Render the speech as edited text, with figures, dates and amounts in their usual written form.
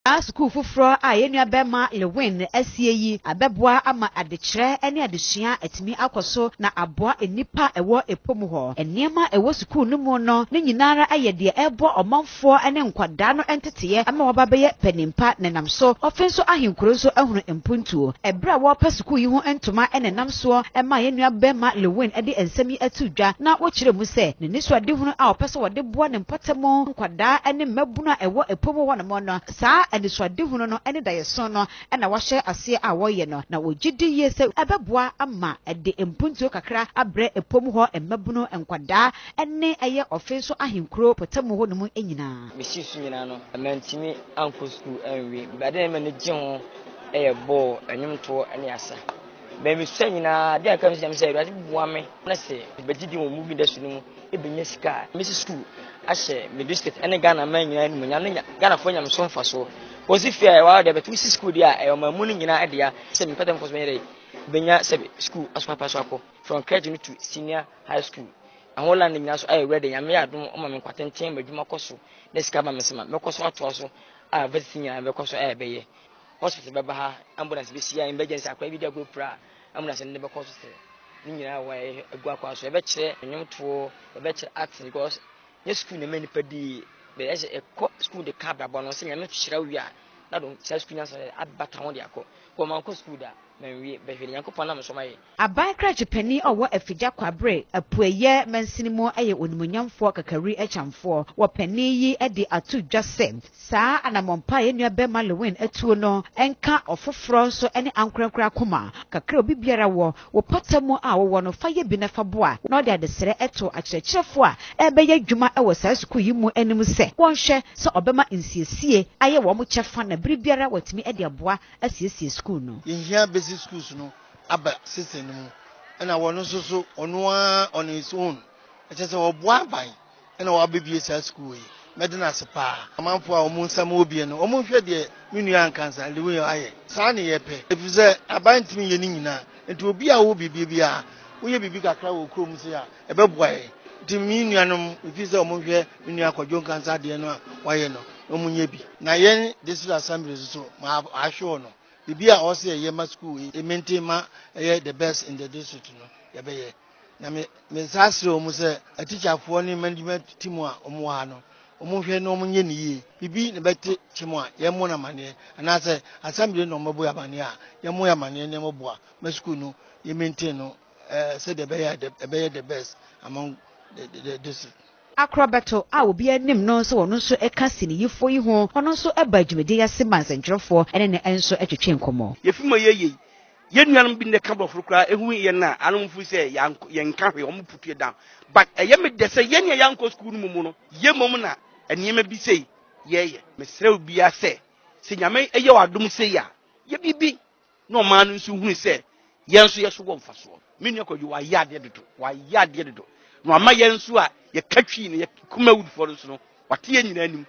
Saa sukuu foforɔ a yɛn nua bɛrima Lewin asie yi abɛboa ama adekyerɛ ne adesua atumi akɔ so na aboa nnipa a ɛwɔ ɛpɔ mu hɔ. Nneɛma a ɛwɔ sukuu no mu no ne nyinara yɛ deɛ ɛreboa ɔmanfoɔ ne nkwadaa no nteteeɛ ama wɔaba bɛyɛ panimpa nenam so. Ɔfe nso ahenkuro nso ahunu mpuntuo. Ɛberɛ a wɔrepɛ sukuu yi ho ntoma nenam soɔ ma yɛn nua bɛrima Lewin de nsɛm yi ato dwa na wɔkyerɛ mu sɛ n'anisoadehunu a ɔpɛ sɛ wɔde boa ne mpɔtam nkwadaa ne mmabunu a ɛwɔ ɛpɔ mu hɔnom no, saa anisoadehunu no ne daeɛso no na wɔahyɛ aseɛ a wɔreyɛ no, na wɔgye di yie sɛ ɛbɛboa ama ɛde mpuntuo kakra abrɛ ɛpɔ mu hɔ mmabunu, nkwadaa ne ɛyɛ ɔfe nso ahenkuro pɔtam hɔ nom nyinaa. Mesii so nyinaa no, mantumi ankɔ sukuu anwie. But adeɛ a na m'ani gye ho yɛ bɔɔl, nnwomtoɔ ne asa. But mesua nyinaa, adeɛ a ɛka me sɛ Awurade boa me na sɛ mebɛgye din wɔ movie industry no mu bɛnya sika a, mɛsi sukuu ahyɛ me district ne Ghana man nyinaa animuonyam ne Ghanafoɔ nya me so mfasoɔ. Wɔsi fie a ɛwɔ ha deɛ, but wosi sukuu deɛ a, ɛyɛ ɔman mu no nyinaa dea. Sɛ mepɛ dɛ mekɔ so bɛyɛ dɛ, bɛnya sɛ sukuu aso apa so akɔ from crèche no to senior high school. Ɛho land nyinaa so ayɛ ready. Nyame yɛ adom ɔma me nkwa tenten ma adwuma kɔ so na sika ba me nsam a, mɛkɔ so atoa so a varsity nyinaa bɛkɔ so a ɛbɛyɛ. Hospital bɛba ha, ambulance bɛsi ha, emergency akwadaa bi di agorɔ pira a, ambulance no de bɛkɔ hospital. Ne nyinaa wɔ ɛyɛ agu akwan so. Yɛbɛkyerɛ nnwomtoɔ, yɛbɛkyerɛ acting because nyɛ school na ɛma nipa di bɛyɛ sɛ ɛkɔ school de ka abrabɔ no sɛ Nyame hyira wo wie a na do saa school nyansa abata ho de akɔ. Kɔ mankɔ school da, manwie, bɛhwɛ de Nyankopɔn nam so ma yɛ. Aban krakye panin a ɔwɔ Afigya Kwabre Apueeɛ mansini mu yɛ onimuonyamfoɔ Kakari Akyamfoɔ. Wɔ panin yi de ato dwa sɛ saa anammɔn pa a yɛn nua barima Lewin atuo no nka ɔfoforɔ nso ne ankorankoro akoma kakra a obi biara wɔ wo pɔtam mu a wowɔ no fa yɛ bi na fa boa. Na ɔde adesrɛ too akyerɛkyerɛfoɔ a ɛrebɛyɛ adwuma wɔ saa sukuu yi mu anim sɛ wɔnhwɛ sɛ ɔbɛma nsiesie ayɛ wɔn kyɛfa na bere biara wɔatumi de aboa asiesie sukuu no. Yɛhia basic schools no aba system no mu ɛna wɔn nso so ɔno ara on his own ɛkyɛ sɛ ɔboa aban ɛna wabɛbie saa sukuu yi. Mɛde no ase paa. Amanfoɔ a wɔn nsa mu obie no, wɔn nhwɛ deɛ me nua Nkansah Lewin ayɛ. Saa ne yɛpɛ, ɛfiri sɛ aban ntumi nyɛ ne nyinaa. Nti obi a ɔwɔ biribi biara, woyɛ biribi kakra wɔ kurom sei a, ɛbɛboa yɛn. Nti me nuanom, mefiri sɛ wɔn nhwɛ me nua Kwadwo Nkansah adeɛ no a wayɛ no, na wɔn nyɛ bi. Na yɛn district assembly nso so, ma ahwɛ no, biribi a ɔwɔ sɛ yɛyɛ ma sukuu yi, maintain ma ɛyɛ the best in the district no, yɛbɛyɛ. Na me me nsa asrɛ wɔn sɛ atikyafoɔ ne management team a wɔn wɔ ha no, wɔn nhwɛ na wɔn nyɛ ne yie. Biribi na bɛte kyem a, yɛmmɔ no amaneɛ, anaasɛ assembly na wɔbɛbɔ yɛ amaneɛ a, yɛmmɔ yɛ amaneɛ na yɛmmɔboa ma sukuu no yɛ maintain no sɛdeɛ ɛbɛyɛ ɛbɛyɛ the best among the district. Akorɔbɛto a obiara nim no sɛ ɔno nso ka siniyifoɔ yi ho, ɔno nso ba dwumadie yi ase ma nsɛntwerɛfoɔ ne no nso twetwe nkɔmmɔ. Yɛfi mu a yɛyɛ yi, yɛn nuanom bi nnɛ ka borɔfo koraa ehu yɛn a anom firi sɛ yɛnka hwee, wɔn put yɛ down. But ɛyɛ me dɛ sɛ yɛn a yɛankɔ sukuu no mu mu no, yɛ mmom na nneɛma bi sei yɛyɛ. Mesrɛ obiara sɛ, sɛ Nyame yɛ wɔ adom sei a, yɛ biribi na ɔman no nso hunu sɛ yɛn nso yɛso wɔ mfasoɔ. Me nua Kwadwo, wayɛ adeɛ dodo, wayɛ adeɛ dodo. Na wama yɛn nso a yɛka Twi no, yɛ Kumawudfoɔ no nso no, wate yɛn nyinaa anim.